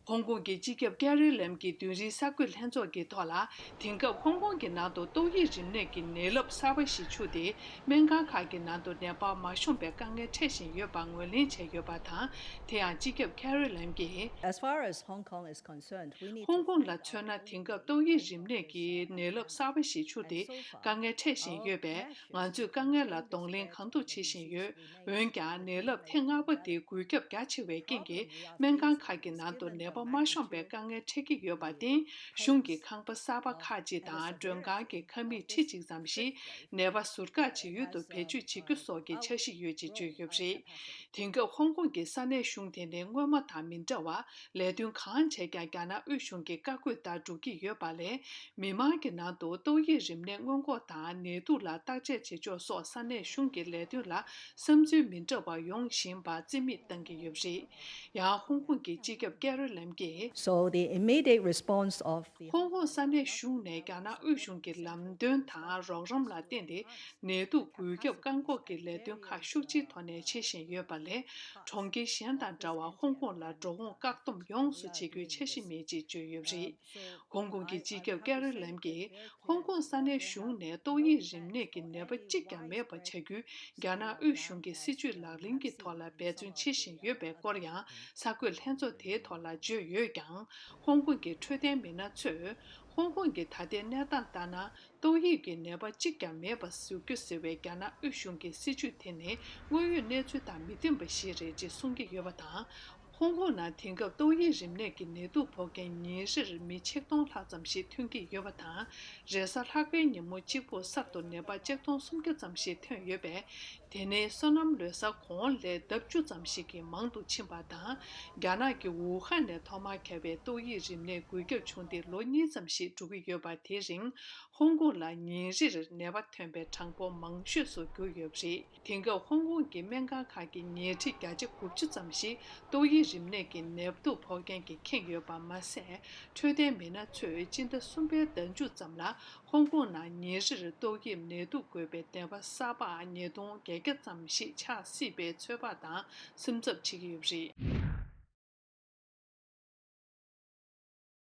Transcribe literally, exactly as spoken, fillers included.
ཧོང་ཀོང་གི་སྤྱི་ཁྱབ་ཀེ་རི་ལེམ་གྱིས་བདུན་རེའི་གསར་འགོད་ལྷན་ཚོགས་ཀྱི་ཐོག་ལ། དེང་སྐབས་ཧོང་ཀོང་གི་ནང་དུ་ཏོག་དབྱིབས་རིམས་ནད་ཀྱི་ནད་རླབས་གསར་པ་ཞིག་འཕྱུར་ཏེ། སྨན་ཁང་ཁག་གི་ནང་དུ་ནད་པ་མ་ཤོང་པའི་དཀའ་ངལ་འཕྲད་བཞིན་ཡོད་པ་ངོས་ལེན་བྱས་ཡོད་པ་དང་། དེ་ཡང་སྤྱི་ཁྱབ་ཀེ་རི་ལེམ་གྱིས། As far as Hong Kong is concerned, we need to ཧོང་ཀོང་ལ་མཚོན་ན། དེང་སྐབས་ཏོག་དབྱིབས་རིམས་ནད་ཀྱི་ནད་རླབས་གསར་པ་ཞིག་འཕྱུར་ཏེ། དཀའ་ངལ་འཕྲད་བཞིན་ཡོད་པས། ང་ཚོས་དཀའ་ངལ་ལ་གདོང་ལེན་གང་ཐུབ་བྱེད་བཞིན་ཡོད། འོན་ཀྱང་། ནད་རླབས་ཐེངས་ལྔ་པ་དེའི་འགོས་ཁྱབ་རྒྱ་ཆེ་བའི་རྐྱེན་གྱིས། སྨན་ཁང་ཁག་གི་ནང་དུ་ནད་པ་མ་ཤོང་པའི་དཀའ་ངལ་འཕྲད་ཀྱི་ཡོད་པར་བརྟེན། གཞུང་གི་ཁང་པ་གསར་པ་ཁག་ཅིག་དང་། མགྲོན་ཁང་གི་ཁང་མིག་ཁྲི་གཅིག་ཙམ་ཞིག་ནད་པ་ཟུར་བཀག་བྱེད་ཡུལ་དུ་བེད་སྤྱོད་བྱེད་རྒྱུ་སོགས་ཀྱི་འཆར་གཞི་ཡོད་ཅེས་བརྗོད་ཡོད་པ་རེད། དེང་སྐབས་ཧོང་ཀོང་གི་ས་གནས་གཞུང་དེ་ནི་སྔོན་མ་དང་མི་འདྲ་བར། ལས་དོན་གང་བྱས་ཀྱང་། རྒྱ་ནག་དབུས་གཞུང་གི་བཀའ་བཀོད་ལྟར་འགྲོ་གི་ཡོད་པ་ལས། མི་མང་གི་ནང་དུ་ཏོག་དབྱིབས་རིམས་ནད་སྔོན་འགོག་དང་། ནད་དུག་ལ་བརྟག་དཔྱད་བྱེད་ཕྱོགས་སོགས་ས་གནས་གཞུང་གི་ལས་དོན་ལ་བསམ་ཚུལ་མི་འདྲ་བ་ཡོང་བཞིན་པར་རྩིས་མེད་གཏང་གི་ཡོད་པ་རེད། ཡང་ཧོང་ཀོང་གི་སྤྱི་ཁྱབ་ཀེ་རི་ལེམ་གྱིས། So the immediate response of the ཧོང་ཀོང་ས་གནས་གཞུང་ནས་རྒྱ་ནག་དབུས་གཞུང་གི་ལམ་སྟོན་དང་རོགས་རམ་ལ་བརྟེན་ཏེ། ནད་དུག་འགོས་ཁྱབ་བཀག་འགོག་གི་ལས་དོན་ཁག་ཤུགས་ཆེའི་ཐོག་ནས་བྱེད་བཞིན་ཡོད་པ་ལས། གྲོང་ཁྱེར་གཞན་དང་འདྲ་བར་ཧོང་ཀོང་ལ་འགྲོ་འོང་བཀག་སྡོམ་ཡོངས་སུ་བྱེད་རྒྱུའི་འཆར་གཞི་མེད་ཅེས་བརྗོད་ཡོད་པ་རེད། ཧོང་ཀོང་གི་སྤྱི་ཁྱབ་ཀེ་རི་ལེམ་གྱིས། ཧོང་ཀོང་ས་གནས་གཞུང་ནས་ཏོག་དབྱིབས་རིམས་ནད་ཀྱི་ནད་པ་གཅིག་ཀྱང་མེད་པ་བྱ་རྒྱུའི་རྒྱ་ནག་དབུས་གཞུང་གི་སྲིད་ཇུས་ལག་ལེན་གྱི་ཐོག་ལ་འབད་བརྩོན་བྱེད་བཞིན་ཡོད་པའི་སྐོར་ཡང་། གསར་འགོད་ལྷན་ཚོགས་དེའི་ཐོག་ལ་བརྗོད་ཡོད་ཀྱང་། ཧོང་ཀོང་གི་འཕྲོད་བསྟེན་མི་སྣ་ཚོས། ཧོང་ཀོང་གི་ད་ལྟའི་གནས་སྟངས་ལྟར་ན། ཏོག་དབྱིབས་ཀྱི་ནད་པ་གཅིག་ཀྱང་མེད་པ་བཟོ་རྒྱུ་ཟེར་བའི་རྒྱ་ནག་དབུས་གཞུང་གི་སྲིད་ཇུས་དེ་ནི་དངོས་ཡོད་གནས་ཚུལ་དང་མི་མཐུན་པ་ཞིག་རེད་ཅེས་གསུང་གི་ཡོད་པ་དང་། ཧོང་ཀོང་ནང་དེང་སྐབས་ཏོག་དབྱིབས་རིམས་ནད་ཀྱི་ནད་དུག་ཕོག་མཁན་ཉིན་རེར་མི་ཆིག་སྟོང་ལྷག་ཙམ་ཞིག་ཐོན་གྱི་ཡོད་པ་དང་། རེས་གཟའ་ལྷག་པའི་ཉིན་མོ་གཅིག་པུར་གསར་དུ་ནད་པ་ཆིག་སྟོང་སུམ་བརྒྱ་ཙམ་ཞིག་ཐོན་ཡོད་པས། དེ་ནི་སོ་ནམ་ལོ་གསར་གོང་ལས་ལྡབ་བཅུ་ཙམ་ཞིག་གིས་མང་དུ་ཕྱིན་པ་དང་། རྒྱ་ནག་གི་ཝུ་ཧན་ནས་ཐོག་མར་ཁྱབ་པའི་ཏོག་དབྱིབས་རིམས་ནད་འགོས་ཁྱབ་བྱུང་སྟེ་ལོ་གཉིས་ཙམ་ཞིག་འགྲོ་གི་ཡོད་པ། དེའི་རིང་ཧོང་ཀོང་ལ་ཉིན་རེར་ནད་པ་ཐོན་པའི་གྲངས་འབོར་མང་ཤོས་སུ་གྱུར་ཡོད་པ་རེད། དེང་སྐབས་ཧོང་ཀོང་གི་སྨན་ཁང་ཁག་གི་ཉལ་ཁྲི་བརྒྱ་ཆ་དགུ་བཅུ་ཙམ་ཞིག་ཏོག་དབྱིབས་རིམས་ནད་ཀྱི་ནད་དུག་ཕོག་མཁན་གྱིས་ཁེངས་ཡོད་པ་མ་ཟད། འཕྲོད་བསྟེན་མི་སྣ་ཚོས་སྤྱི་ཟླ་གསུམ་པའི་ཟླ་མཇུག་ཙམ་ལ། ཧོང་ཀོང་ནང་ཉིན་རེར་ཏོག་དབྱིབས་ནད་དུག་འགོས་པའི་ནད་པ་གསར་པ་ཉིས་སྟོང་བརྒྱད་བརྒྱ་ཙམ་ཞིག་ཆགས་སྲིད་པའི་ཚོད་དཔག་དང་སེམས་འཚབ་བྱེད་ཀྱི་ཡོད་པ་རེད།